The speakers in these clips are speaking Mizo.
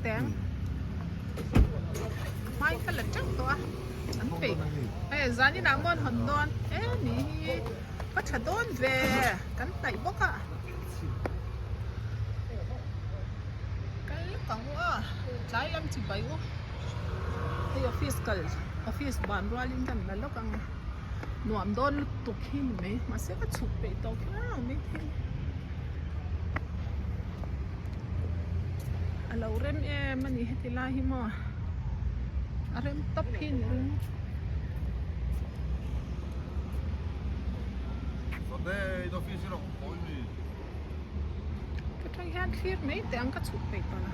teh ang. Hmai ka la teuh tawh a, an peih. Hei zaninah maw an hawn dawn? E ni hi ka tha dawn ve, kan hnaih bawk a. Kal lawk ang u a, tlai lam chi bai u. Hei office kal, office ban rualin kan la lawk ang a. Nuam dawn lutuk hi ni mai, mahse ka chhuk peih tawh kher ang mai thei. A lo rem em a ni heti lai hi maw a rem tawp hi ni ring. Ka tang hian thlir mai teh ang ka chhuk peih tawh lo.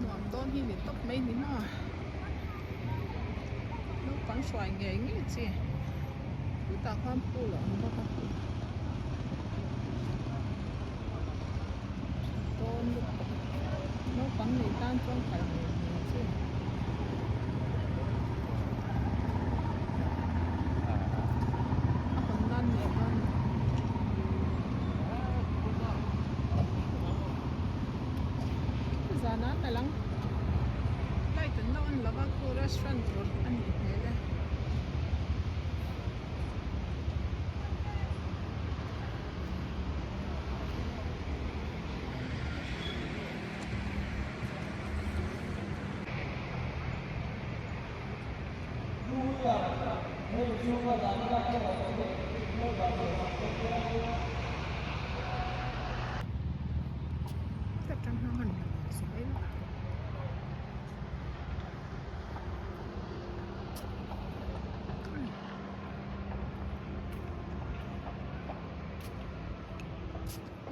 Nuam dawn hi ni tawp mai ni maw naupang hruai ngei ngei chi chutah khan pool a awm bawk a dawn lutuk naupang nei tan chuan kal ngei ngei chi. A hawn nan ngei dawn ni. Zan an alang light an la on lova khu restaurant tur a nih hmel e.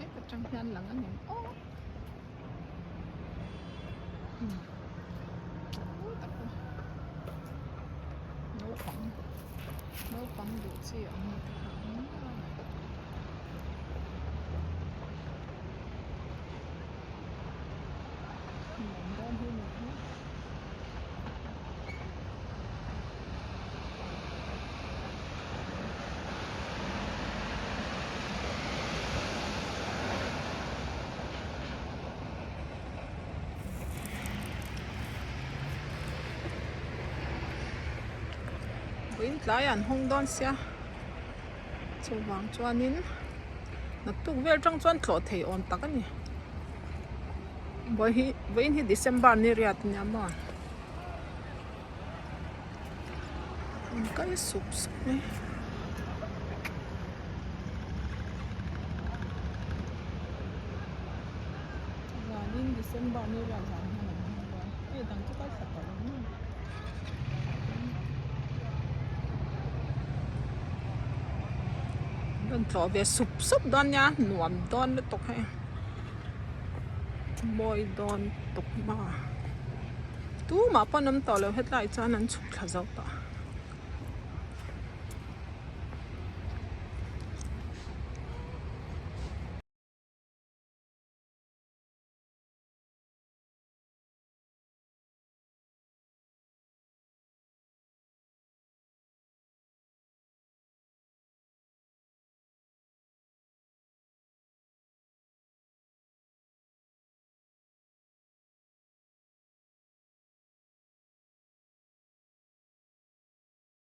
Heta tang hian lang a ni aw. Naupang naupang duh chi ang te kha a ni a. Nuam dawn hi ni hi. Vawiin tlaiah an hawng dawn sia chuvang chuanin naktuk vel tang chuan tlawh thei awm tak a ni vawiin hi December ni riat ania maw. An kal sup sup mai. Zanin December ni riah zan hian an hmang dawn. Hei dang chu kal thla tawh lo maw? Rawn tlawh ve sup sup dawn nia nuam dawn lutuk hei. Mawi dawn tuk maw? Tumah pawh an awm tawh lo hetlaiah chuan an chhuk thla zo tawh.